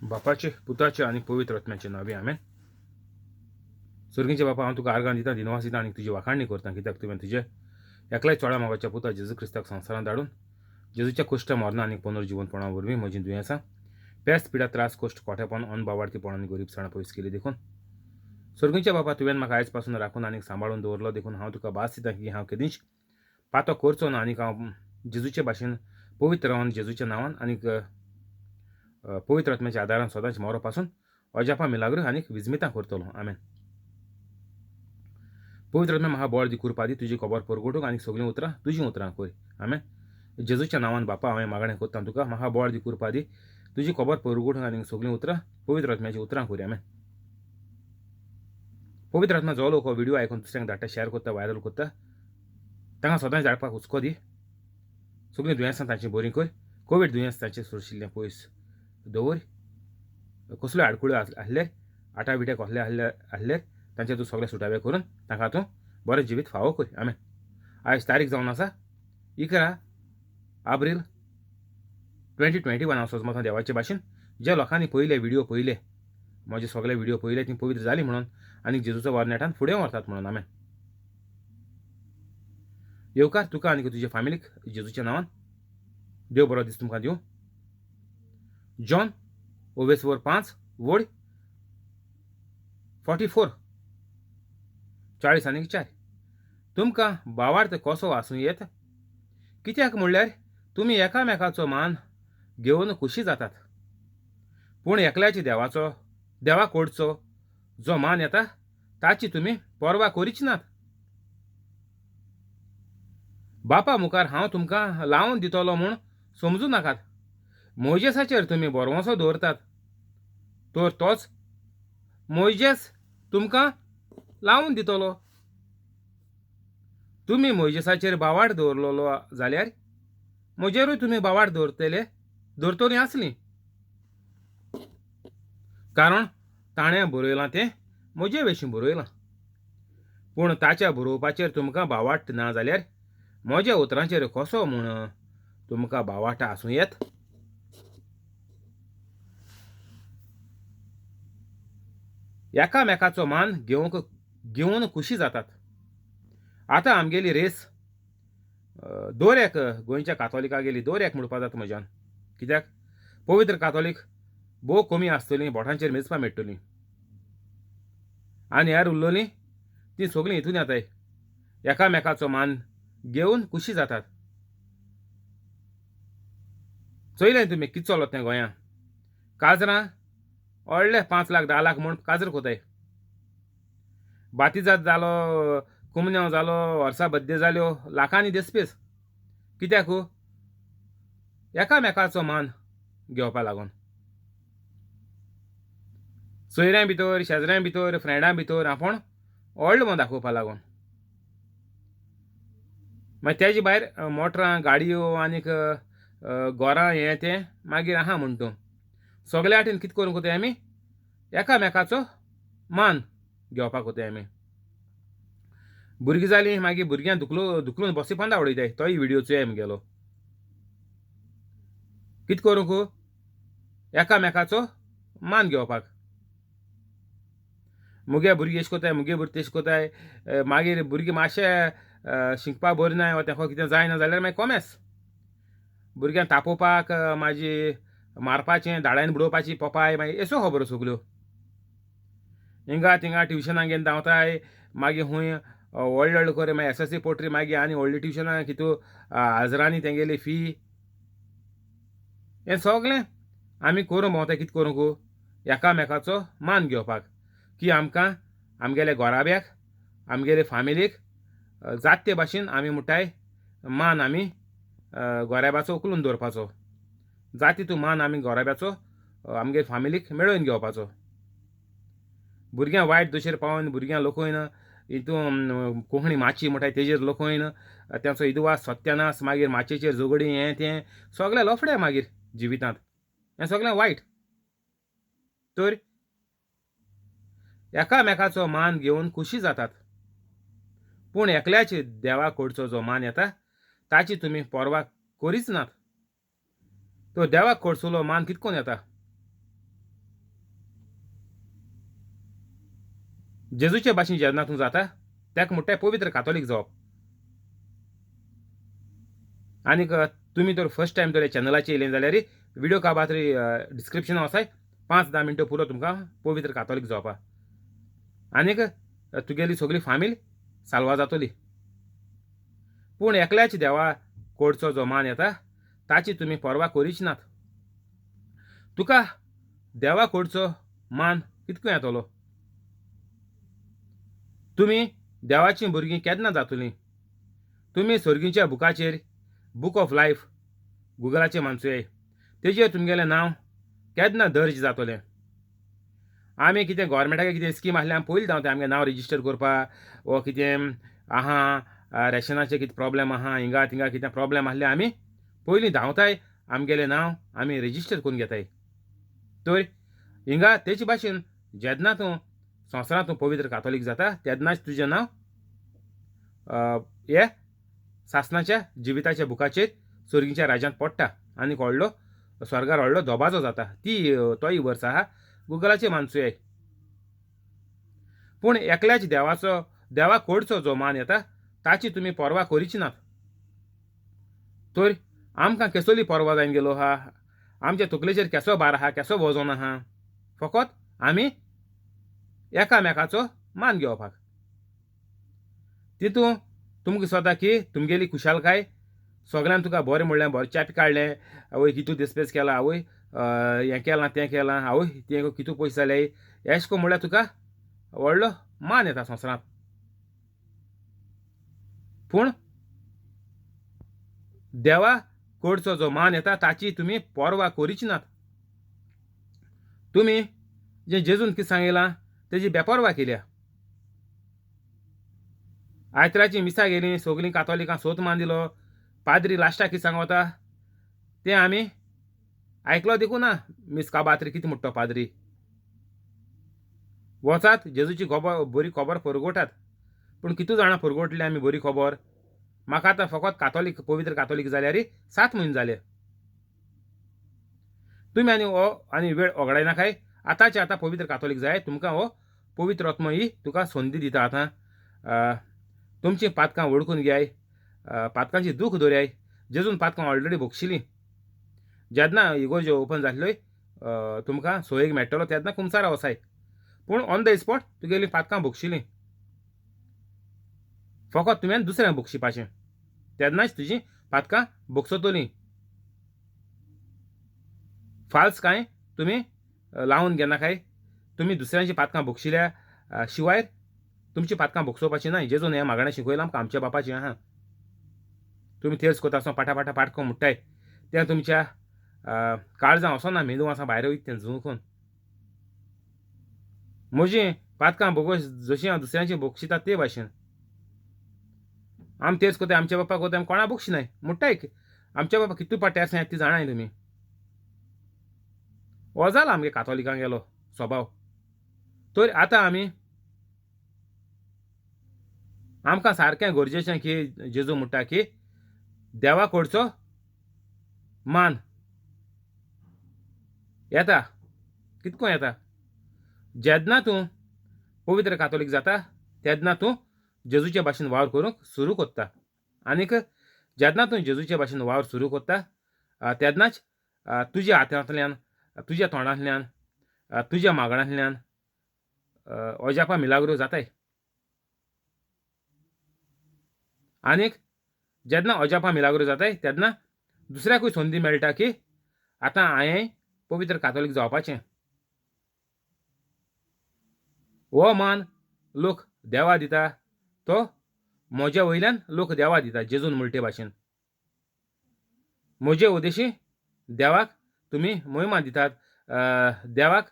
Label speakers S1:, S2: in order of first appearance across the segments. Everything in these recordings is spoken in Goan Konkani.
S1: बापाचे, पुताचे आनी पवित्र आत्म्याचे नांवे, आमेन. सर्गींचे बापा, हांव तुका आर्गां दिता, दिनवास दिता आनी तुजी वाखाणणी करता, कित्याक तुवें तुजे एकल्याय चोडा मोगाच्या पुता जेजू क्रिस्ताक संवसारांत धाडून जेजूच्या कुश्ट मरणा आनी पुनर्जिवनपणा वरवीं म्हजीं दुयेंसां, पेस्त, पिडा, त्रास, कश्ट, कोठेपण, अनबावार्थीपण आनी गरीबसाणां पयस केली. देखून सर्गींच्या बापा, तुवें म्हाका आयज पासून राखून आनी सांबाळून दवरलो, देखून हांव तुका भास दिता की हांव केदींच पातो करचो ना आनी हांव जेजूचे भाशेन पवित्र रावन जेजूच्या नांवान आनी पवित्र आत्म्याच्या आदारान सदांच मरो पासून अजापां, मिलाग्र आनी विजमितां करतलो. आमेन. पवित्र आत्म्या, म्हाका बळ दी, कुरपा दी, तुजी खबर परगटूंक आनी सगळीं उतरां तुजीं उतरां कर. आमेन. जेजूच्या नांवान बापा, हांवें मागणें करता तुका, म्हाका बळ दी, कुरपा दी, तुजी खबर परगटूंक आनी सगळीं उतरां पवित्र आत्म्याचीं उतरां कर. आमेन. पवित्र आत्मा, जो लोक हो व्हिडिओ आयकून दुसऱ्यांक धाडटा, शेअर करता, व्हायरल करता, तांकां सदांच धाडपाक हुस्को दी. सगळीं दुयेंसां तांची बरीं कर. कोवीड दुयेंस तांचें सोरशिल्लें पयस दवर. कसल्यो आडकुळ्यो आसले, आटा विटे कसले आसले आसले, तांचे तूं सगळे सुटावे करून तांकां तूं बरें जिवीत फावो कर. आमेन. आयज तारीख जावन आसा 11 एप्रील 2021. हांव सजमतां देवाचे भाशेन ज्या लोकांनी पयले व्हिडिओ पयले, म्हजे सगळे व्हिडिओ पयले, ती पवित्र जाली म्हणून आनी जेजूचो वावर नेटान फुडें व्हरतात म्हणून. आमेन. येवकार तुका आनी तुज्या फामिलीक जेजूच्या नांवान. देव बरो दीस तुमकां दिवं. जॉन ओवेसवर 5 वड 44, 44. तुमकां भावार्थ कसो आसूं येत? कित्याक म्हणल्यार तुमी एकामेकाचो मान घेवन खुशी जातात, पूण एकल्याची देवाचो देवा कडचो जो मान येता ताची तुमी पर्वा करीच नात. बापा मुखार हांव तुमकां लावन दितलो म्हूण समजूं नाकात. मोयजेसाचेर तुमी भरवंसो दवरतात तर तोच मोयजेस तुमकां लावन दितलो. तुमी मोयजेसाचेर बावाट दवरलेलो जाल्यार म्हजेरूय तुमी बावाट दवरतले दवरतलीं आसलीं, कारण ताणें बरयलां तें म्हजे विशीं बरयलां. पूण ताच्या बरोवपाचेर तुमकां बावाट ना जाल्यार म्हज्या उतरांचेर कसो म्हूण तुमकां बावाट आसूं येत? एकामेकाचो मान घेवंक घेवन खुशी जातात. आतां आमगेली रेस दर एक गोंयच्या कातोलिकागेली दर एक म्हणपा जाता म्हज्यान, कित्याक पवित्र कातोलीक भोव कमी आसतलीं, बोटांचेर मेजपा मेळटलीं आनी हेर उरलोलीं तीं सगळीं हितून येताय, एकामेकाचो मान घेवन खुशी जातात. चोयलें तुमी कितें चलत तें गोंयां? काजरां व्हडले 5 लाख 10 लाख म्हूण काजर कोताय. बातिजाद जालो, कुमन्यांव जालो, वर्सा बद्दे जाल्यो, लाखांनी देसपेस. कित्याक? एकामेकाचो मान घेवपा लागून. सोयऱ्यां भितर, शेजऱ्यां भितर, फ्रेंडां भितर आपूण व्हडलो म्हूण दाखोवपा लागून. मागीर तेजे भायर मोटरां, गाडयो आनीक घरां हें तें मागीर आहा म्हण तूं सगल्या वाटेन कितें करूंक वताय आमी? एकामेकाचो मान घेवपाक वताय आमी. भुरगीं जालीं मागीर भुरग्यांक धुकलून बसी पोंदा उडयताय. तोय व्हिडियो चोय आमगेलो. कितें करूंक? एकामेकाचो मान घेवपाक. मुगे भुरगीं एश कोताय, मुगे भुरगीं तेश कोताय. मागीर भुरगीं मातशें शिकपाक बरें ना वा तेंका कितें जायना जाल्यार मागीर कोमेस भुरग्यांक तापोवपाक, मागीर मारपाचें, धाडायन बुडोवपाची पोपाय, मागीर येसो खबरो सगल्यो. हिंगा थिंगा ट्युशनाक घेवन धांवताय. मागीर खूंय व्हडले व्हडले कर, मागीर एसएससी पोट्री, मागीर आनी व्हडली ट्युशनां कितू हजरांनी तेंगेली फी. हें सगळें आमी करूंक भोंवताय. कितें करूंक? एकामेकाचो मान घेवपाक, की आमकां आमगेल्या घराब्याक, आमगेले फामिलीक जात ते भाशेन आमी म्हणटाय मान आमी घराब्याचो उखलून दवरपाचो, जाती तूं मान आमी घराब्याचो आमगे फामिलीक मेळोवन घेवपाचो. भुरग्यांक वायट दशेर पावोवन, भुरग्यांक लोकयन हितून कोंकणी माची म्हणटाय तेजेर लोकयन तांचो इदवास सत्यानाश, मागीर माचयेचेर झगडीं हें तें सगळें लफडें मागीर जिवितांत, हें सगळें वायट. तर एकामेकाचो मान घेवन खुशी जातात, पूण एकल्याची देवा कडचो जो मान येता ताची तुमी पर्वा करीच नात. तो देवाक कडसुलो मान कितकोन येता? जेजूचे भाशेन जेन्ना तूं जाता ताका म्हणटाय पवित्र कातोलीक जावप. आनीक तुमी जर फर्स्ट टायम जर चॅनलाचेर येयले जाल्यार व्हिडियो काबार डिस्क्रिप्शन आसाय 5-10 मिनटां पुरो तुमकां पवित्र कातोलीक जावपाक आनीक तुगेली सगळी फामील साल्वा जातली. पूण एकल्याच देवा कोडचो जो मान येता ताची तुमी पर्वा करीच नात. तुका देवा कोडचो मान कितको येतलो? तुमी देवाचीं भुरगीं केन्ना जातलीं? तुमी सर्गीच्या बुकाचेर बूक ऑफ लायफ गुगलाचेर मानसुये तेजेर तुमगेलें नांव केन्ना दर्ज जातलें? आमी कितें गोवोरमेंटाक कितें स्कीम आसल्यार आमी पयलीं धांवता आमगें नांव रेजिस्टर करपाक वो कितें आहा रेशनाचें कितें प्रोब्लेम आहा हिंगा थिंगा कितें प्रोब्लेम आसल्यार आमी पयलीं धांवताय आमगेलें नांव आमी रेजिस्टर करून घेताय. तर हिंगा तेचे भाशेन जेन्ना तूं संवसारांत तूं पवित्र कातोलीक जाता तेन्नाच तुजें नांव हे सासणाच्या जिविताच्या बुकाचेर सर्गीच्या राज्यांत पडटा आनी व्हडलो स्वर्गार व्हडलो दबाजो जाता. ती तोय वर्स आहा गुगलाचेर मानसुये. पूण एकल्याच देवाचो देवा कोडचो जो मान येता ताची तुमी पर्वा करीच नात. तर आमकां केसोली पर्वा जावन गेलो आहा, आमच्या तकलेचेर केसो भार आहा, केसो वजन आहा, फकत आमी एकामेकाचो मान घेवपाक. तितून तुमकां दिसता की तुमगेली खुशालकाय सगळ्यान तुका बरें म्हणलें, बरें च्यापी काडलें, आवय कितू दिसपेस केला, आवय हें केलां तें केलां, आवय तें कितू पयशे जाले, एश कोन्न म्हणल्यार तुका व्हडलो मान येता संवसारांत. पूण देवा कडचो जो मान येता ताची तुमी पर्वा करीच नात. तुमी जें जेजून कितें सांगिलां तेजी बेपर्वा केल्या. आयतराची मिसा गेली, सगळीं कातोलिकां सोत मान दिलो, पाद्री लास्टाक कितें सांगता तें आमी आयकलो देखून ना. मिस काबात्री कितें म्हणटा पाद्री, वचात जेजूची खबर बरी खबर परगोटात. पूण कितू जाणां परगोटली आमी बरी खबर? म्हाका आतां फकत कातोलीक पवित्र कातोलीक जाल्यार 7 म्हयने जाले. तुमी आनी हो आनी वेळ ओगडायनाकाय, आतांचे आतां पवित्र कातोलीक जाय. तुमकां हो पवित्र आत्मो ही तुका संदी दिता. आतां तुमचीं पातकां वळखून घेयाय, पातकांची दूख दवराय. जेजून पातकां ऑलरेडी भोगशिलीं. जेन्ना इगोर्ज ओपन जाल्ल्यो तुमकां सोयेक मेळटलो तेन्ना कुमसारा वसाय, पूण ऑन the spot तुगेलीं पातकां भोगशिलीं. फकत तुवें दुसऱ्यांक भोगशिपाचें, तेन्नाच तुजीं पातकां भोगसतलीं. फाल्स कांय तुमी लावन घेनाकाय. तुमी दुसऱ्यांची पातकां भोगशिल्या शिवाय तुमची पातकां भोगसोवपाची ना. जेजून हें मागणें शिकयलां आमकां आमच्या बापाचें आहा. तुमी तेर्स कोता आसतना पाटा पाटा पाटको म्हणटाय तें तुमच्या काळजां वचना, मेंदू आसा भायर वयता तें झुकून. म्हजीं पातकां भोगस जशीं हांव दुसऱ्यांची भोगशिता ते भाशेन. आमी तेर्स कोताय आमच्या बापाक कोताय, आमी कोणा भोगशिनाय म्हणटाय. आमच्या बापा कितू पाट तेर्सां येता ती जाणाय तुमी. हो जाला आमगे कातोलिकां गेलो स्वभाव. तर आतां आमी आमकां सारकें गरजेचें की जेजू म्हणटा की देवा कडचो मान येता. कितको येता? जेन्ना तूं पवित्र कातोलीक जाता तेन्ना तूं जेजूचे भाशेन वावर करूंक सुरू कोत्ता. आनीक जेन्ना तूं जेजूचे भाशेन वावर सुरू कोत्ता तेन्नाच तुज्या हातांतल्यान, तुज्या तोंडांतल्यान, तुज्या मागण्यांतल्यान अजापां मिलाग्रो जाताय. आनीक जेन्ना अजापां मिलाग्रो जाताय तेन्ना दुसऱ्याकूय संदी मेळटा की आतां हांवें पवित्र कातोलीक जावपाचें. हो मान लोक देवा दिता तो म्हज्या वयल्यान लोक देवा दिता. जेजून म्हणटे भाशेन म्हजे उद्देशी देवाक तुमी महिमा दितात, देवाक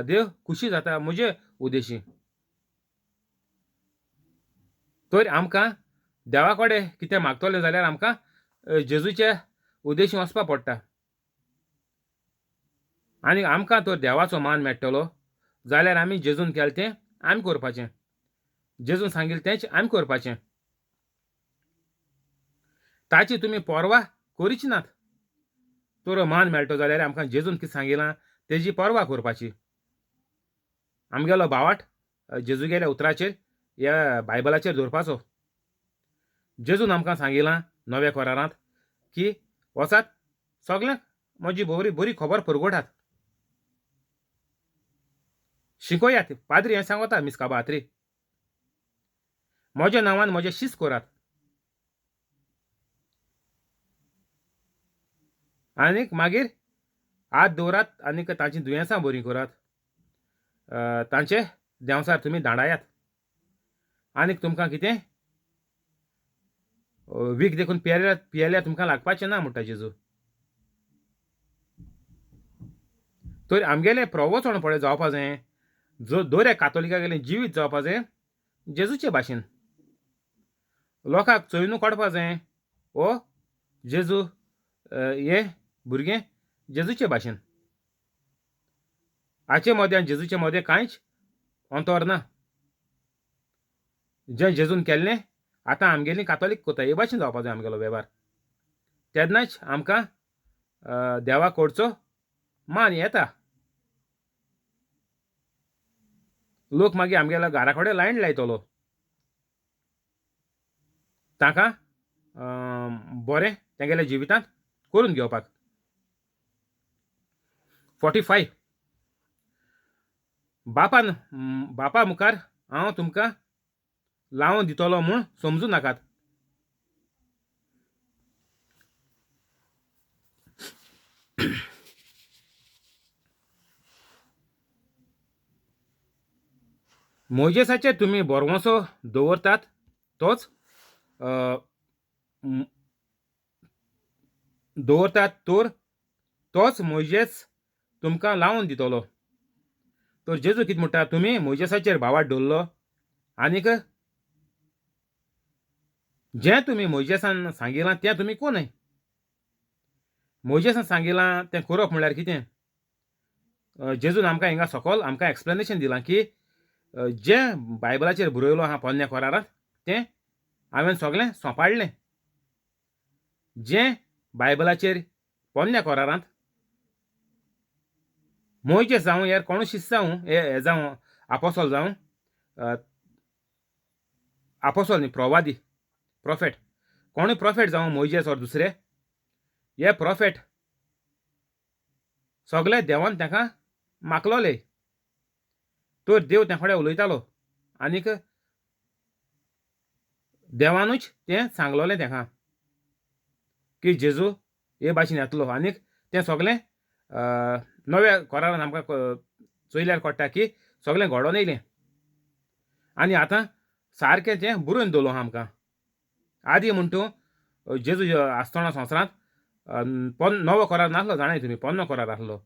S1: देव खुशी जाता म्हजे उद्देशी. तर आमकां देवा कडेन कितें मागतलें जाल्यार आमकां जेजूचे उद्देशी वचपा पडटा. आनी आमकां तर देवाचो मान मेळटलो जाल्यार आमी जेजून केलें तें आमी करपाचें, जेजून सांगिल्लें तेंच आमी करपाचें. ताची तुमी पर्वा करीच नात. तर मान मेळटलो जाल्यार आमकां जेजून कितें सांगिलां तेजी पर्वा करपाची. आमगेलो बावाट जेजूगेल्या उतराचेर ह्या बायबलाचेर दवरपाचो. जेजून आमकां सांगिलां नव्या करारांत की वचात सगल्यांक म्हजी बरी बरी खबर पुरगोठात, शिकोयात. पाद्री हें सांगता मिस काबात्री, म्हज्या नांवान म्हजें शीस करात आनीक मागीर हात दवरात आनीक तांची दुयेंसां बरीं करात, तांचे देंवसार तुमी दांडायात आनीक तुमकां कितें वीख देखून पियेल्यार पियेल्यार तुमकां लागपाचें ना म्हणटा जेजू. तर आमगेलें प्रवचन पळय जावपा जाय, जो दर एक कातोलिकागेलें जिवीत जावपा जाय जेजूचे भाशेन, लोकांक चोयनू काडपा जाय ओ जेजू हें भुरगें जेजूचे भाशेन. हाचे मदें आनी जेजूचे मदें कांयच अंतर ना. जें जेजून केल्लें आतां आमगेलीं कातोलीक कोता हे भाशेन जावपा जाय आमगेलो वेव्हार, तेन्नाच आमकां देवा कडचो मान येता. लोक मागीर आमगेल्या घरा कडेन लायन लायतलो, तांकां बरें तेंगेल्या जिवितांत करून घेवपाक. 45 बापान बापा मुखार हांव तुमकां लावन दितलो म्हूण समजूं नाकात. मोयजेसाचेर तुमी भरवंसो दवरतात तोच दवरतात तर तोच मोयजेस तुमकां लावन दितलो. तर जेजू कितें म्हणटा, तुमी मोयजेसाचेर भावार्थ दवरलो आनीक जें तुमी मोयजेसान सांगिलां तें तुमी कोन्नाय. मोयजेसान सांगिलां तें करप म्हणल्यार कितें, जेजून आमकां हिंगा सकल आमकां एक्सप्लेनेशन दिलां की जें बायबलाचेर बरयलो आहा पोन्न्या कोरारांत तें हांवें सगळें सोंपाडलें. जें बायबलाचेर पोन्न्या कोरारांत मोयजेस जावं यार कोणूय शिस्त जावं हे जावं आपोसोल जावं, आपोसोल न्ही प्रवादी प्रोफेट, कोणूय प्रोफेट जावं मोयजेस ओर दुसरे, हे प्रोफेट सगळे देवान तांकां मागलोले, तर देव त्या कडेन उलयतालो आनीक देवानूच तें सांगलोलें तांकां की जेजू हे भाशेन येतलो. आनीक तें सगळें नव्या कोरारान आमकां चोयल्यार कळटा की सगळें घडोवन येयलें आनी आतां सारकें तें बरोवन दवरलो आहा आमकां. आदी म्हण तूं जेजू आसतना संवसारांत नवो कोरार नासलो, जाणाय तुमी, पोन्नो कोरार आसलो.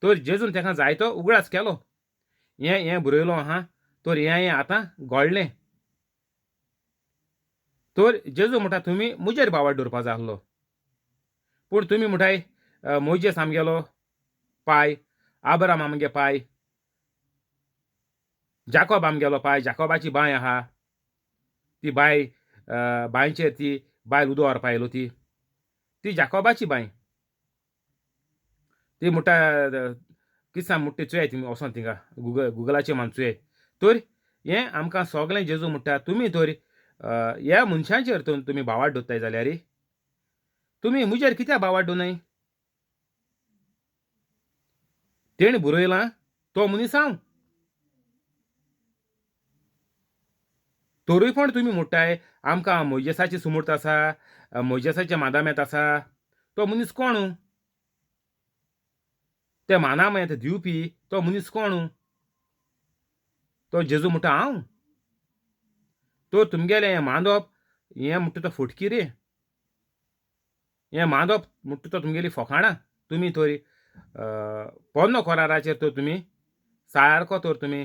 S1: तर जेजून ताका जायतो उगडास केलो, हें हें बरयलो आहा तर हें हें आतां घडलें. तर जेजू म्हणटा तुमी म्हजेर भावार्थ दवरपा जाय आसलो, पूण तुमी म्हणटाय मोयजेस आमगेलो पाय, आब्राम आमगे पाय, जाकोब आमगेलो पाय, जाकोबाची बांय आहा ती बांय, बांयचेर ती बायल उदक व्हरपा आयलो ती, ती जाकोबाची बांय. ती म्हणटा किसान म्हणटा ती चोयाय तुमी वचोन थिंगा गुगलाचेर मान चोयाय. तर हें आमकां सगळें जेजू म्हणटा तुमी तर ह्या मनशांचेर तुमी भावार्थ दवरताय जाल्यार तुमी म्हजेर कित्याक भावार्थ दवरनाय? तेणें बरयलां तो मनीस हांव, तरूय पण तुमी म्हणटाय आमकां मोयजेसाची सुमूर्त आसा, मोयजेसाच्या मादामेंत आसा. तो मनीस कोण? ते मानामेंत दिवपी तो मनीस कोण? तो जेजू म्हणटा हांव. तर तुमगेलें हें मांदप हें म्हणटा तो फटकी रे, हें मांदप म्हणटा तो तुमगेली फकाणां. तुमी तर पोन्नो कोराराचेर तर तुमी सारको तर तुमी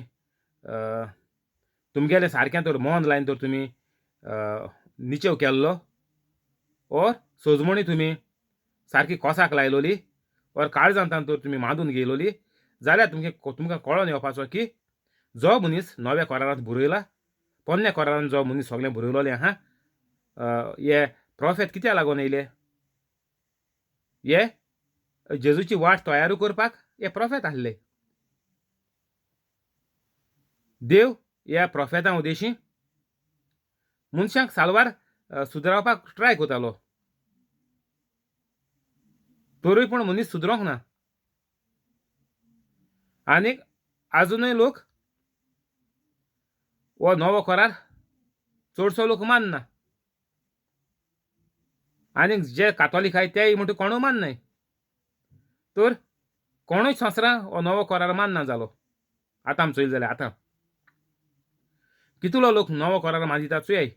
S1: तुमगेलें सारकें तर मन लायन तर तुमी निचेव केल्लो ओर सोजमणी तुमी सारकी कोसाक लायलोली ओर काळजांतान तर तुमी मांदून घेयलोली जाल्यार तुमकां कळोन येवपाचो की जो मनीस नव्या कोरारांत बरयला, पोन्न्या कोरारांत जो मनीस सगळें बरयलोलें आहा, हे प्रोफेत कित्याक लागून येयले? हे जेजूची वाट तयारू करपाक हे प्रोफेत आसले. देव ह्या प्रोफेतां उदेशी मनशांक सालवार सुदरावपाक ट्राय करतालो, तरूय पूण मनीस सुदरोंक ना. आनीक आजुनूय लोक हो नवो करार चडसो लोक मानना. आनीक जे कातोलीक आहाय तेय म्हणटा कोणूय माननाय. तर कोणूय संवसारां हो नवो करार मानना जालो. आतां आमी चोयलें जाल्यार आतां कितलो लोक नवो करार मानिता चोयाय.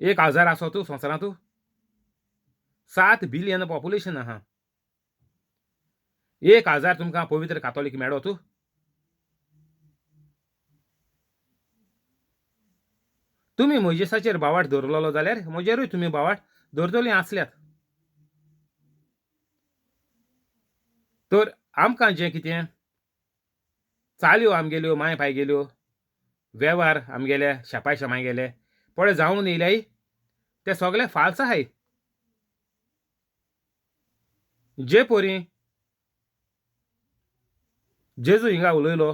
S1: 1000 आसो तूं संवसारांत, 7 बिलियन पॉप्युलेशन आहा. 1000 तुमकां पवित्र कातोलीक मेळो तूं. तुमी मोयजेसाचेर बावाट दवरलेलो जाल्यार म्हजेरूय तुमी बावाट दवरतलीं आसल्यात. तर आमकां जें कितें चाल्यो आमगेल्यो माय पाय गेल्यो, वेव्हार आमगेले शेपाय शेमाय गेले पळय जावन येयल्याय ते सगळे फाल्स आहाय. जे पोरी जेजू हिंगा उलयलो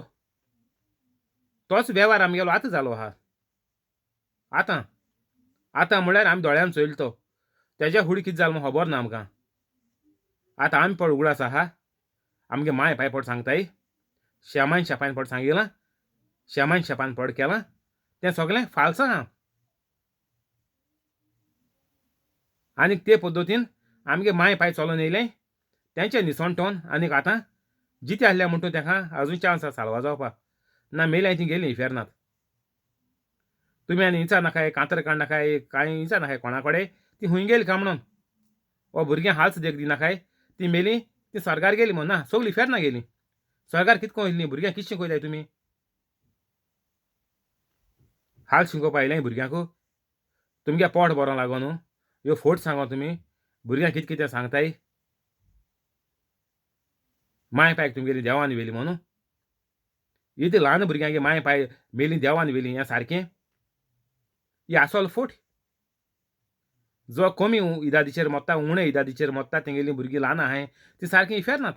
S1: तोच वेव्हार आमगेलो आतां जालो आहा. आतां आतां म्हणल्यार आमी दोळ्यान चोयलो तो, तेज्या फुडें कितें जालें म्हूण खबर ना आमकां. आतां आमी पड उगडास आहा, आमगे माय पाय पड सांगताय, शेमायन शेपायन पड सांगिलां, शेमायन शेपान पड केलां, तें सगळें फाल्स आहा. आनीक ते पद्दतीन आमगे माय पाय चलोन येयलें तेंचे निसणटोन. आनीक आतां जिते आहले म्हणटू तेका अजून चान्स आसा साल्वा जावपाक ना, मेल्यां ती गेली इफेर्नात. तुमी आनी विचार नाकाय, कांतर काड नाकाय, कांय विचार नाकाय कोणा कडेन ती हुंय गेली काय म्हणून. हो भुरग्यां हाल्स देख दिनाकाय, ती मेली ती स्वर्गार गेली म्हूण ना, सगळीं इफेर्ना गेली. स्वर्गार कितको वयतलीं भुरग्यां, कित शिकयताय तुमी? हाल शिकोवपा आयलें भुरग्यांक? तुमगे पोट बरो लागो न्हू, ह्यो फोट सांगो तुमी भुरग्यांक कितें कितें सांगताय. माय पायक तुमगेली देवान व्हेली म्हणून, इतले ल्हान भुरग्यांक माय पाय मेली देवान व्हेली हें सारकें? ही आसल फोट. जो कमी इदादीचेर मोत्ता, उणे इदादीचेर मोत्ता तेंगेलीं भुरगीं ल्हान आहाय ती सारकीं इफेर्नात.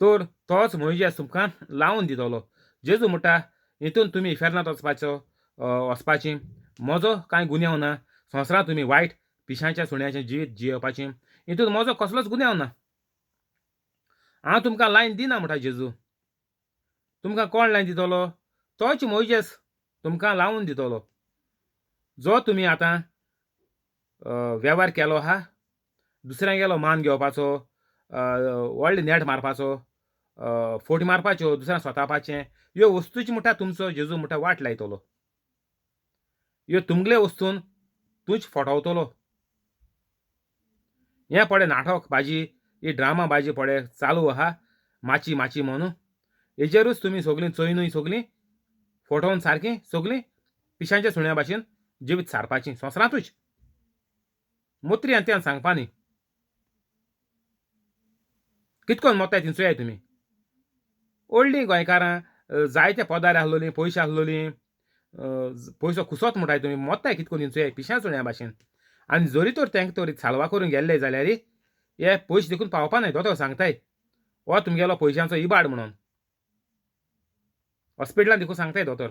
S1: तर तोच मोयजेस तुमकां लावन दितलो. जेजू म्हणटा हितून तुमी इफेर्नात वचपाचो वचपाची म्हजो कांय गुन्यांव ना. संवसारांत तुमी वायट पिशांच्या सुण्याचें जिवीत जियेवपाचें हितून म्हजो कसलोच गुन्यांव ना. हांव तुमकां लायन दिना म्हणटा जेजू. तुमकां कोण लायन दितलो? तोच मोयजेस तुमकां लावन दितलो. जो तुमी आतां वेव्हार केलो आहा, दुसऱ्यां गेलो मान घेवपाचो, व्हडले नेट मारपाचो, फोट मारपाच्यो, दुसऱ्यां सोतापाचें, ह्यो वस्तूच म्हणटा तुमचो जेजू म्हणटा वाट लायतलो. ह्यो तुमगले वस्तून तूंच फटवतलो. हें पळय नाटक भाजी, ही ड्रामा भाजी पळय चालू आहा, माची माची म्हणून हेजेरूच तुमी सगळीं चोयनूय सगळीं फटोवन सारकीं सगळीं पिशांच्या सुण्या भाशेन जिवीत सारपाचीं संवसारांतूच. मोत्री आनी त्यान सांगपा न्ही कितकोन मोत्ताय ती चोयाय तुमी. व्हडलीं गोंयकारां जायते पदार आहलोलीं, पयशे आहलोलीं, पयसो कुसोत म्हणटाय तुमी, मोत्ताय कितकोन ती चोयाय पिशां सुण्या भाशेन. आनी जरी तर तांकां तर साल्वा करून गेल्ले जाल्यार हे पयशे देखून पावपा न्हय. दोतोर सांगताय हो तुमगेलो पयशांचो इबाड म्हणून. हॉस्पिटलान देखून सांगताय दोतोर,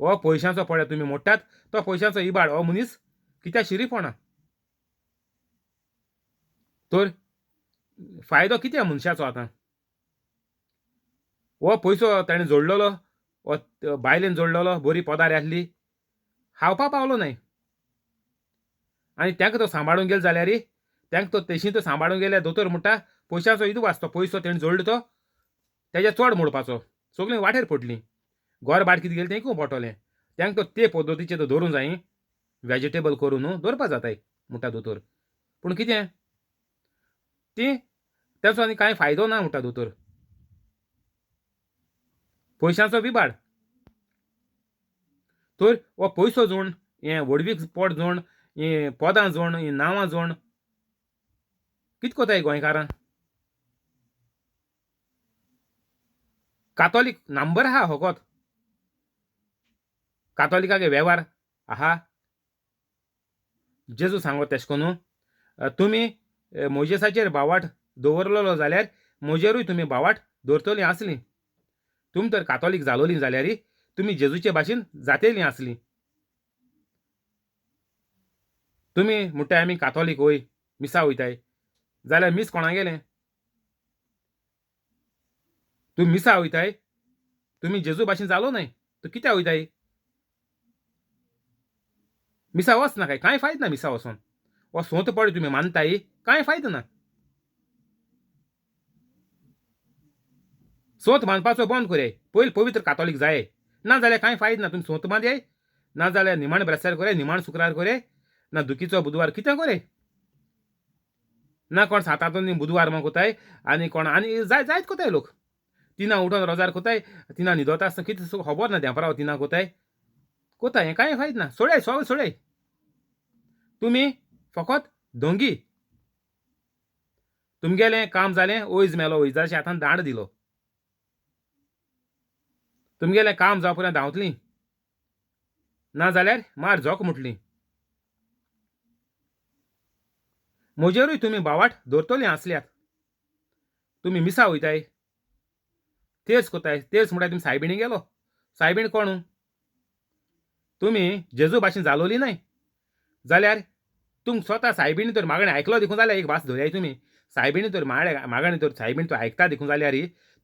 S1: हो पयशांचो पळय तुमी मोडटात तो पयशांचो इबाड, हो मनीस कित्याक शिरीपणा. तर फायदो कितें मनशाचो आतां? हो पयसो ताणें जोडलेलो, हो बायलेन जोडलेलो, बरी पदार आसली, खावपा पावलो न्हय. आनी तांकां तो सांबाळून गेलो जाल्यार तांकां तो तेशी तो सांबाळून गेल्यार दोतोर म्हणटा पयशांचो इदू तो पयसो तेणें जोडलो तो तेज्या चड मोडपाचो, सगळीं वाटेर पडलीं. घर भाट कितें गेलें तेंकूय पडटलें. तांकां तो ते पद्दतीचें तो दवरूंक जाय, वेजिटेबल करून न्हू दवरपा जाताय म्हणटा दोतोर. पूण कितें ती तेचो आनी कांय फायदो ना म्हणटा दोतोर, पयशांचो बिबाड. तर हो पयसो जोड, हें व्हडवीक पोट जोड, हें पदां जोड, हीं नांवां जोड, कित कोताय गोंयकारां? कातोलीक नंबर आहा फकत, कातोलिकागे वेव्हार आहा. जेजू सांगो तेश कोन्नू, तुमी मोजेसाचेर भावार्थ दवरलेलो जाल्यार म्हजेरूय तुमी भावार्थ दवरतलीं आसलीं. तुमी तर कातोलीक जालोलीं जाल्यार तुमी जेजूचे भाशेन जातेलीं आसलीं. तुमी म्हणटाय आमी कातोलीक वय, मिसा वयताय, जाल्यार मीस कोणा गेलें? तुमी मिसा वयताय, तुमी जेजू भाशेन जालो न्हय, तूं कित्याक वयताय? मिसा वच ना, काय कांय फायद ना मिसा वचोन. हो सोंत पडे तुमी मानताय, कांय फायदो ना. सोंत मानपाचो बंद करयाय. पयलीं पवित्र कातोलीक जाय, ना जाल्यार कांय फायद ना. तुमी सोंत बांदयाय, ना जाल्यार निमाण ब्रेस्तार करयाय, निमाण शुक्रार करयाय, ना दुखीचो बुधवार कितें करयाय, ना कोण सातांतून बुधवार म्हण कोताय आनी कोण आनी जाय जायत कोताय लोक. तिना उठोन रोजार कोताय, तिना न्हिदोता आसतना कितें खबर ना, देंपराव तिना कोताय कोताय. हें कांय फायद ना. सोडयाय, सगळें सोडयाय. तुमी फकत दोंगी. तुमगेलें काम जालें, वयज मेलो, वयजाच्या हातान दांड दिलो. तुमगेलें काम जावं पर्यंत धांवतलीं, ना जाल्यार मार जोक म्हटली. म्हजेरूय तुमी भावार्थ दवरतलीं आसल्यात. तुमी मिसा वयताय, तेर्स कोताय. तेर्स म्हणटाय तुमी सायबिणी गेलो. सायबीण कोण? तुमी जेजू भाशेन जालोली न्हय जाल्यार तुमकां स्वता सायबिणी तर मागणें आयकलो देखून जाल्यार एक भास धरयाय तुमी. सायबिणी तर मागणें तर सायबीण तर आयकता देखून जाल्यार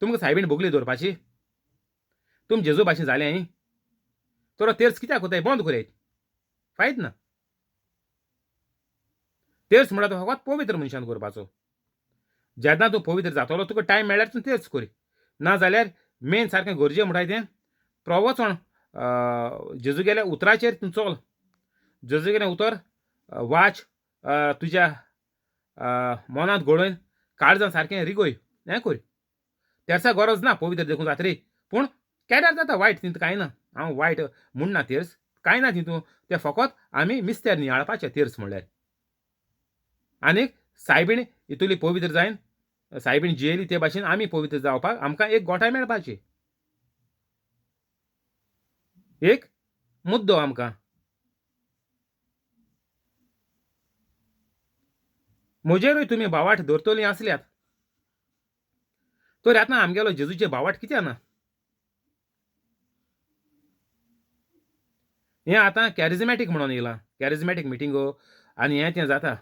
S1: तुमकां सायबीण बोगली दवरपाची. तुमी जेजू भाशेन जालें तर तेर्स कित्याक कोताय? बंद करयात, फायद ना. तेर्स म्हणल्यार तो फकत पवित्र मनशान करपाचो. जेन्ना तूं पवित्र जातलो तुका टायम मेळ्ळ्यार तूं तेर्स कर, ना जाल्यार मेन सारकें गरजे म्हणटाय तें प्रवचन जेजू गेल्या उतराचेर तूं चल. जेजू गेलें उतर वाच, तुज्या मनांत घोळोवन काळजान सारकें रिगय, हें कर. तेर्सा गरज ना पवित्र देखून जातरी, पूण केल्यार जाता. वायट तितूंत कांय ना, हांव वायट म्हणना. तेर्स कांय ना तितूंत, तें फकत आमी मिस्तेर नियाळपाचें तेर्स म्हणल्यार. आनीक सायबीण इतली पवित्र जायन सायबीण जियेली ते भाशेन आमी पवित्र जावपाक आमकां एक गोठाय मेळपाची, एक मुद्दो आमकां. म्हजेरूय तुमी भावार्थ दवरतलीं आसल्यात तर आतां आमगेलो जेजूचे भावार्थ कित्याक ना? हें आतां कॅरिजमॅटीक म्हणून येयलां, कॅरिजमॅटीक मिटिंगो आनी हें तें जाता.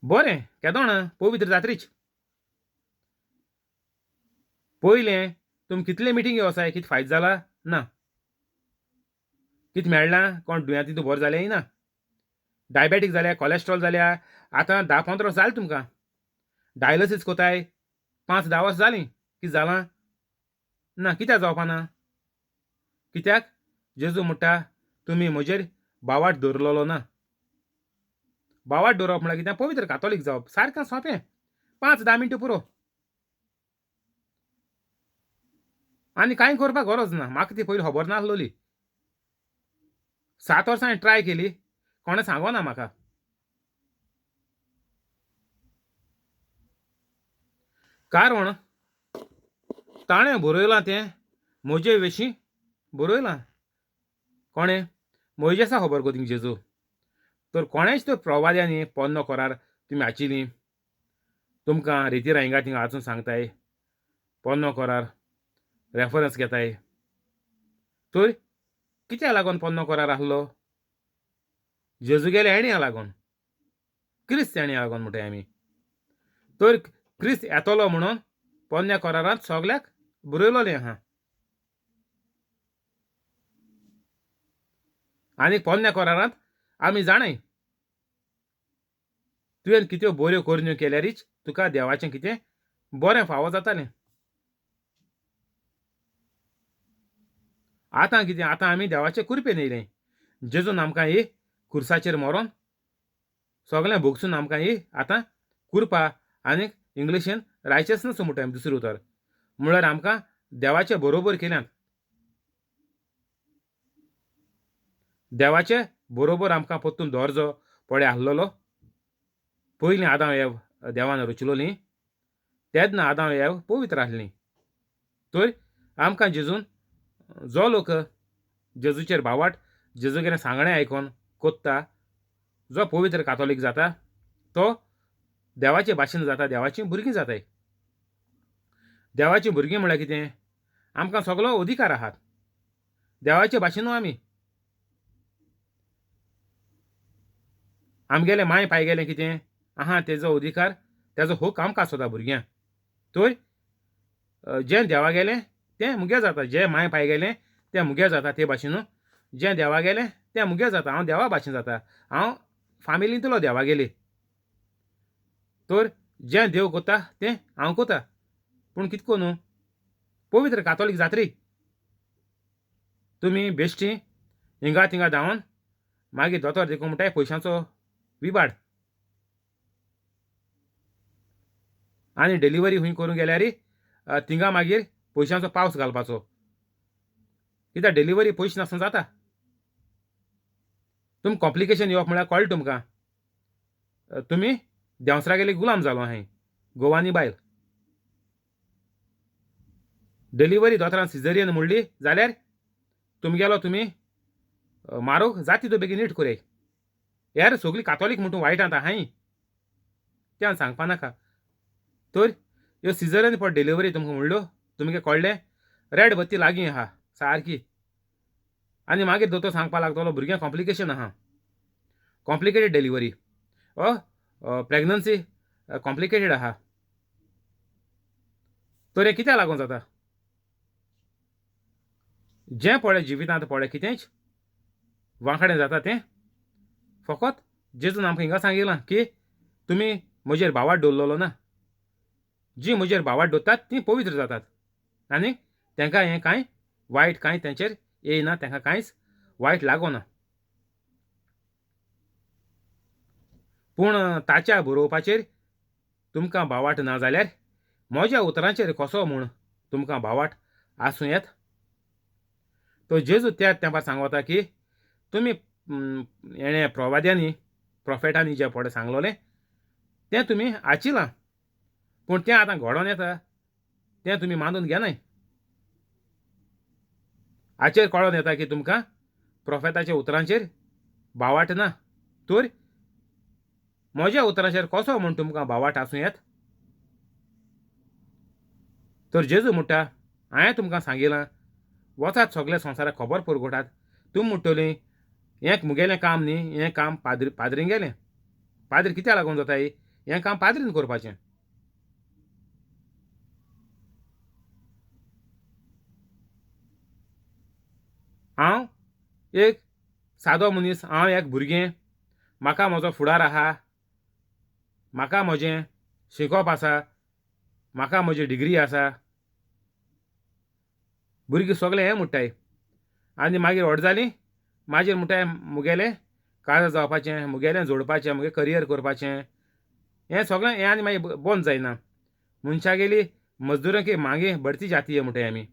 S1: बरें केदोण पवित्र जात्रीच. पयलें तुमी कितले मिटिंगी वचाय, कितें फायदो जाला ना, कितें मेळ्ळां? कोण दुयेंती तूं बरें जालें ना, डायबेटीक जाल्या, कॉलेस्ट्रॉल जाल्या, आतां 10-15 वर्सां जालीं तुमकां डायलिसीस कोताय, 5-10 वर्सां जालीं, कितें जालां ना? कित्याक जावपा ना? कित्याक जेजू म्हणटा तुमी म्हजेर भावार्थ दवरलेलो ना. भावार्थ दवरप म्हळ्यार कितें? पवित्र कातोलीक जावप. सारकें सोंपें, 5-10 मिनटां पुरो, आनी कांय करपाक गरज ना. म्हाका ती पयलीं खबर नासलोली. 7 वर्सां हांवें ट्राय केली, कोणें सांगना म्हाका. कारण ताणें बरयलां तें म्हजे विशीं बरयलां. कोणें? मोयजेसा खबर गो थिंग जेजू. तर कोणेंच तर प्रवाद्यांनी पोन्नो करार तुमी आचिली, तुमकां रेतीरा हिंगा थिंगा वाचून सांगताय, पोन्नो करार रेफरन्स घेताय. तर कित्याक लागून पोन्नो करार आसलो? जेजू गेले येण्या लागून, क्रिस्त येण्या लागून म्हणटाय आमी. तर क्रिस्त येतलो म्हणून पोन्न्या करारांत सगल्याक बरयलोलें आहा. आनी पोन्न्या करारांत आमी जाणाय तुवें कित्यो बऱ्यो करण्यो केल्यारीच तुका देवाचें कितें बरें फावो जातालें. आतां कितें? आतां आमी देवाचे कृपेन येयले. जेजून आमकां ही खुर्साचेर मरोन सगळें भोगसून आमकां ही आतां कृपा, आनी इंग्लिशीन रायचसनस म्हणटा आमी दुसरें उतर, म्हळ्यार आमकां देवाचे बरोबर केल्यात. देवाचे बरोबर आमकां परतून दर्जो पळय आसलेलो. पयलीं आदांव एव देवान रचलोली तेन्ना आदांव एव पवित्र आसलीं. तर आमकां जेजून जो लोक जेजूचेर भावार्थ, जेजू गेलें सांगणें आयकोन कोत्ता, जो पवित्र कातोलीक जाता तो देवाचे भाशेन जाता, देवाचीं भुरगीं जाताय. देवाचीं भुरगीं म्हळ्यार कितें? आमकां सगलो अधिकार आहात देवाचे भाशेनू. आमी आमगेले मांय पाय गेलें कितें आहा तेजो अधिकार, तेजो हक आमकां आसता भुरग्यांक. तर जें देवा गेलें तें मुगे जाता, जें मांय पाय गेलें तें मुगे जाता. ते भाशेनू जें देवा गेलें तें मुगे जाता. हांव देवा भाशेन जाता, हांव फामिलींतलो देवा गेली. तर जें देव कोता तें हांव कोता. पूण कितें करूं न्हू, पवित्र कातोलीक जात्री तुमी बेश्टी हिंगा थिंगा धांवन मागीर दोतोर देखून म्हणटाय पयशांचो विबाड. आनी डिलिव्हरी खंय करूंक गेल्यार थिंगा मागीर पयशांचो पावस घालपाचो, कित्याक डिलिव्हरी पयशे नासतना जाता. तुमकां कॉम्प्लिकेशन येवप म्हळ्यार कळटा तुमकां, तुमी देंवसरा गेले गुलाम जालो आहाय. गोवानी बायल डिलिव्हरी दोतोरान सिजरियन म्हणली जाल्यार तुमगेलो तुमी मारोग जाती तो बेगीन नीट कोराय. यार सगळीं कातोलीक म्हण तूं वायट आतां आहाय तें हांव सांगपा नाका. तर ह्यो सिजरियन फॉर डिलिव्हरी तुमकां म्हणल्यो, तुमगे कळ्ळें? रेड बत्ती लागीं आहा सारकी. आनी मागीर दोतोर सांगपा लागतलो भुरग्यांक कॉम्प्लिकेशन आहा, कॉम्प्लिकेटेड डिलिव्हरी ओ प्रेग्नन्सी कॉम्प्लिकेटेड आहा. तर हें कित्याक लागून जाता? जें पळय जिवितांत पळय कितेंच वांकडें जाता तें फकत जेजून आमकां हिंगा सांगिलां की तुमी म्हजेर भावार्थ दवरलेलो ना. जीं म्हजेर भावार्थ दवरतात तीं पवित्र जातात आनी तांकां हें कांय वायट कांय तेंचेर येयना, तांकां कांयच वायट लागना. पूण ताच्या बरोवपाचेर तुमकां भावार्थ ना जाल्यार म्हज्या उतरांचेर कसो म्हूण तुमकां भावार्थ आसूं येत? तो जेजू त्या तेंपार सांगता की तुमी हेणें प्रवाद्यांनी प्रोफेटांनी जें पळय सांगलोलें तें तुमी आचिलां, पूण तें आतां घडोवन येता तें तुमी मानून घेनाय. हाचेर कळोन येता की तुमकां प्रोफेताच्या उतरांचेर भावार्थ ना. तर म्हज्या उतरांचेर कसो म्हूण तुमकां भावार्थ आसूं येत? तर जेजू म्हणटा हांवें तुमकां सांगिलां, वचात सगल्या संवसाराक खबर पुरगोटात. तुमी म्हणटलीं हें मुगेलें काम न्ही, हें काम पाद्रीन गेलें. पाद्री कित्याक लागून जाता हें काम पाद्रीन करपाचें. हांव एक सादो मनीस, हांव एक भुरगें, म्हाका म्हजो फुडार आहा, म्हाका म्हजें शिकोवप आसा, म्हाका म्हजी डिग्री आसा. भुरगीं सगळें हें म्हणटाय आनी मागीर व्हड जालीं मागीर म्हणटाय मुगेलें काजार जावपाचें, मुगेलें जोडपाचें, मुगे करियर करपाचें, हें सगळें हें आनी मागीर बंद जायना. मनशागेली मजदुरांकी मागे बढती जाती म्हणटाय आमी.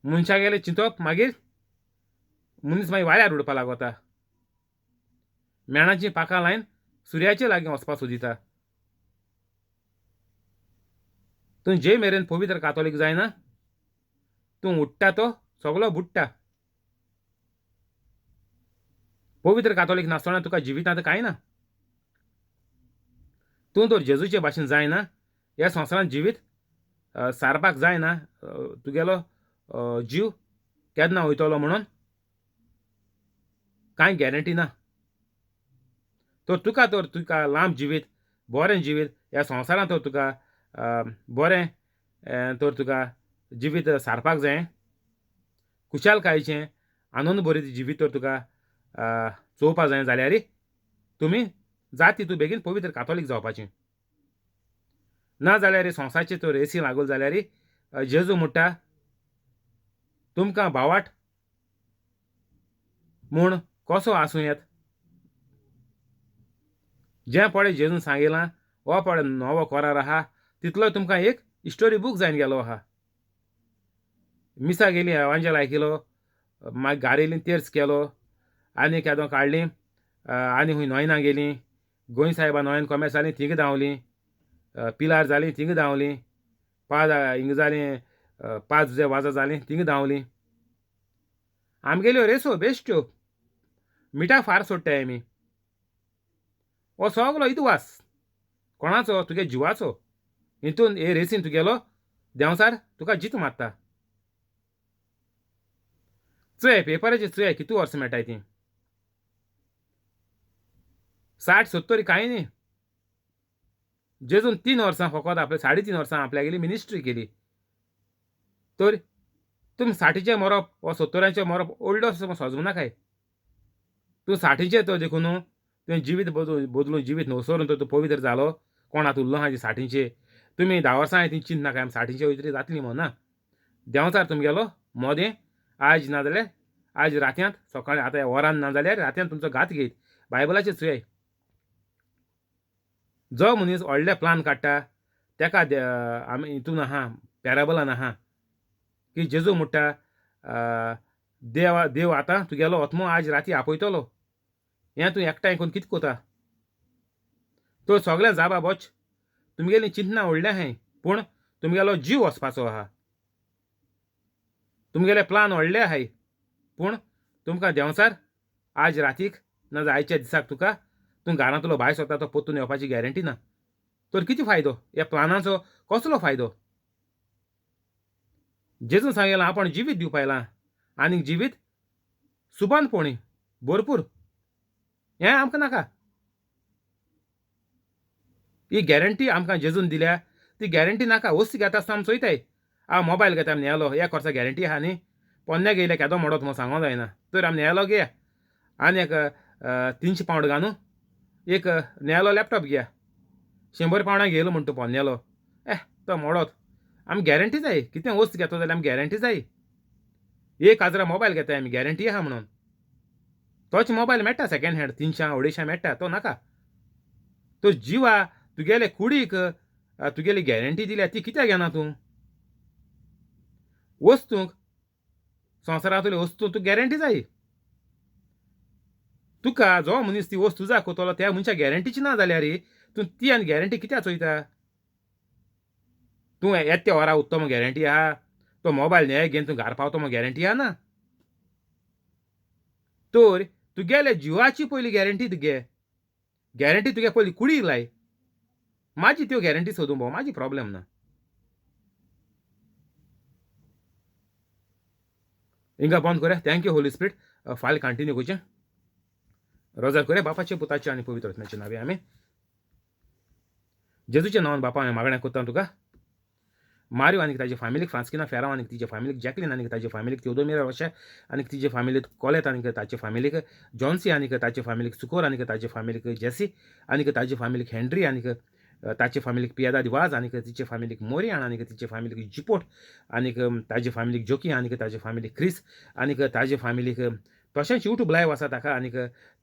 S1: मनशागेलें चिंतप मागीर मनीस मागीर वाऱ्यार उडपा लागता, मेणाचीं पाखां लायन सुर्याचे लागीं वचपाक सोदिता. तूं जे मेरेन पवित्र कातोलीक जायना तूं उडटा तो सगलो बुडटा. पवित्र कातोलीक नासतना तुका जिवितांत कांय ना. तूं तर जेजूचे भाशेन जायना, ह्या संवसारांत जिवीत सारपाक जायना, तुगेलो जीव केन्ना वयतलो म्हणून कांय गॅरंटी ना. तर तुका तर तुका लांब जिवीत, बरें जिवीत ह्या संवसारांत तर तुका बरें तर तुका जिवीत सारपाक जाय, खुशालकायेचें आनंद भरीत जिवीत तर तुका चोवपा जाय जाल्यार तुमी जाती तूं बेगीन पवित्र कातोलीक जावपाचें. ना जाल्यार संवसाराचे तर रेसी लागल जाल्यार जेजू म्हणटा तुमकां भावार्थ म्हूण कसो आसूं येत? जें पळय जेजून सांगिलां हो पळय नवो करार आहा तितलो तुमकां एक स्टोरी बूक जावन गेलो आहा. मिसा गेली एवांजेल आयकिलो, मागीर गारेली तेर्स केलो, आनी केदो काडली, आनी खंय नोयना गेली, गोंय साहेबा नोयन कोमेस जालीं थिंग धांवली, पिलार जालीं थिंग धांवली, पांच हिंगा जालीं पांच वाजां जालीं थिंग धांवली. आमगेल्यो रेसो बेश्ट्यो. मिठा फार सोडटाय आमी. हो सगलो इदवास कोणाचो? तुगे जिवाचो. हितून हे रेसीन तुगेलो देंवचार तुका जीत मारता. चोय पेपराचेर चोय कितू वर्सां मेळटाय ती, 60-70 कांय न्ही. जेजून 3 वर्सां फकत आपले 3.5 वर्सां आपल्यागेली मिनिस्ट्री केली. तर तुमी 60चें मरप वा 70चें मरप व्हडलो सजूं नाकाय. तूं 60चें तर देखून तुवें जिवीत बदलून जिवीत नवसरून तर तूं पवित्र जालो. कोण आतां उरलो आहा 60चें? तुमी 10 वर्सां ती चिंत नाकाय आमी 60चें वयतरी जातली म्हण ना. देंवचार तुमगेलो मोदें आयज ना जाल्यार आज रातयांत सकाळीं आतां वरान ना जाल्यार रातयांत तुमचो घात घेयत. बायबलाचेर चोय, जो मनीस व्हडले प्लान काडटा तेका आमी हितून आहा, पॅराबलान आहा की जेजू म्हणटा देव देव आतां तुगेलो आत्मो आज राती आपयतलो, हें तूं एकठांय करून कितें कोता? तो सगळें जाबा बोच तुमगेली चिंतना व्हडलें आहाय, पूण तुमगेलो जीव वचपाचो आहा. तुमगेले प्लान व्हडले आहाय, पूण तुमकां देंवचार आज रातीक ना जाल्यार आयच्या दिसाक तुका तूं घरांतलो भायर सरता तो परतून येवपाची गॅरंटी ना. तर कितें फायदो ह्या प्लानाचो? कसलो फायदो? जेजून सांगलां आपण जिवीत दिवपा आयलां आनीक जिवीत सुबानपणी भरपूर. हें आमकां नाका. ही गॅरंटी आमकां जेजून दिल्या, ती गॅरंटी नाका. वस्तू घेता आसतना आमी चोयताय, आ मोबायल घेता आमी न्हेलो, एक वर्सा गॅरंटी आहा न्ही, पोन्न्या घेयल्या केदो मोडत म्हूण सांगो जायना, तर आमी न्हेलो घेया आनी एक 300 पावंड घालून एक न्हेलो लॅपटॉप घेया, 100 पावंडां घेयलो म्हण तूं पोन्नेलो, ए तो मोडत. आमी गॅरंटी जाय. कितें वस्त घेता जाल्यार आमी गॅरंटी जाय. 1000 मोबायल घेताय आमी गॅरंटी आहा म्हणून, तोच मोबायल मेळटा सेकेंड हँड 300-250 मेळटा, तो नाका. तो जिवा तुगेले कुडीक तुगेली गॅरंटी दिल्या ती कित्याक घेना तूं? वस्तूंक संवसारांतल्यो वस्तू तूं गॅरंटी जाय. तुका जो मनीस ती वस्तू दाखयतलो त्या मनशा गॅरंटीची ना जाल्यार तूं ती आनी गॅरंटी कित्याक चोयता? तूं येता त्या वरा उत्तो म्हूण गॅरंटी आहा? तो मोबायल न्याय घेवन तूं घरा पावतो म्हूण गॅरंटी आहा ना? तर तुगेले जिवाची पयली गॅरंटी तुगे, गॅरंटी तुगे पयली कुडीक लाय. म्हाजी त्यो गॅरंटी सोदूं भोव म्हाजी प्रॉब्लेम ना. हिंगा बंद करूया. Thank you Holi Spirit. फाल्यां कंटिन्यू करचें. रोजार करूया. बापाचे पुताचे आनी पवित्र आत्म्याचे नांवे आमी. जेजूच्या नांवान बापा हांवें मागणें करता तुका. मारियो आनी ताजे फामिलीक, फ्रांस्किना फेरांव आनी तिजे फामिलीक, जॅकलीन आनी ताजे फामिलीक, तेवदोमिरा रोशा आनी तिजे फामिलीक, कोलेत आनी ताचे फामिलीक, जॉन्सी आनी ताचे फामिलीक, सुकोर आनी ताचे फामिलीक, जेसी आनी ताजे फामिलीक, हेनरी आनी ताचे फामिलीक, पियादा दिवाज आनी तिचे फामिलीक, मोरियान आनी तिचे फामिलीक, जिपोट आनी ताजे फामिलीक, जोकी आनी ताजे फामिलीक, क्रिस आनी ताजे फामिलीक, तशेंच यूट्यूब लायव आसा ताका आनी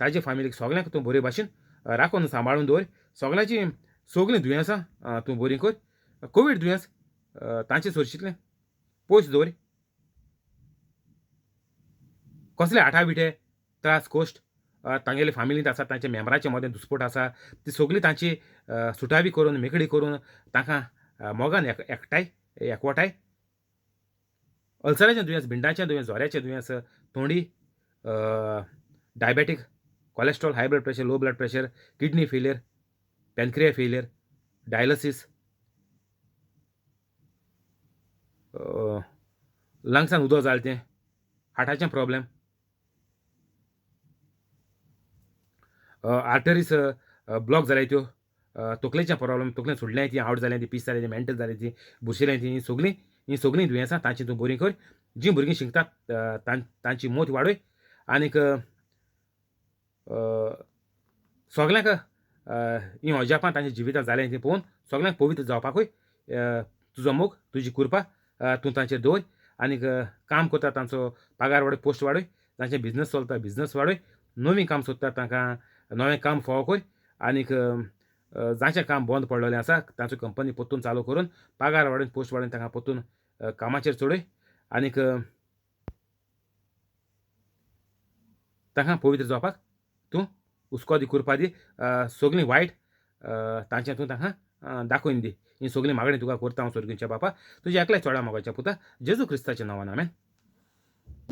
S1: ताजे फामिलीक सगळ्यांक तूं बरे भाशेन राखून सांबाळून दवर. सगळ्यांची सगळीं दुयेंसां तूं बरीं कर. कोवीड दुयेंस तांचे सोरशींतलें पयस दवर. कसले आठाविठे त्रास कश्ट तांगेले फामिलींत आसा, तांच्या मेंबराचे मदें दुस्पोट आसा, ती सगळी तांची सुटावी करून मेकळी करून तांकां मोगान एकठांय एकवटाय. अल्सराचें दुयेंस, भिंडाचें दुयेंस, जोऱ्याचें दुयेंस, तोंडी, diabetic, cholesterol, high blood pressure, low blood pressure, kidney failure, pancreas failure, dialysis, लंग्सान उदक जालें तें, हार्टाचें प्रॉब्लेम, आर्टरीज ब्लॉक जाल्याय त्यो, तकलेचें प्रॉब्लेम, तकलेन सोडलें ती, आवट जालें ती, पीस जालें ती, मेंटल जालें ती, बुशिलें ती, ही सगळीं दुयेंसां तांची तूं बरीं कर. जीं भुरगीं शिकतात तांची मोत वाडय आनीक सगल्यांक हीं अजापां तांच्या जिवितांत जालें तीं पळोवन सगल्यांक पवित्र जावपाकूय तुजो मोग, तुजी कृपा तूं तांचेर दवर. आनीक काम करता तांचो पगार वाडय, पोस्ट वाडय, तांचे बिजनस चलता बिजनस वाडय, नवीं काम सोदता तांकां नवें काम फावो कर. आनीक जांचें काम बंद पडलेलें आसा तांचो कंपनी परतून चालू करून पगार वाडोवन पोस्ट वाडोवन तांकां परतून कामाचेर चडय आनीक तांकां पवित्र जावपाक तूं हुस्को दी, कुरपा दी, सगळीं वायट तांचें तूं तांकां दाखोवन दी. ही सगळीं मागणी तुका करता हांव सर्गीच्या बापा, तुज्या एकल्या चोडा मोगाच्या पुता जेजू क्रिस्ताच्या नांवान, आमेन.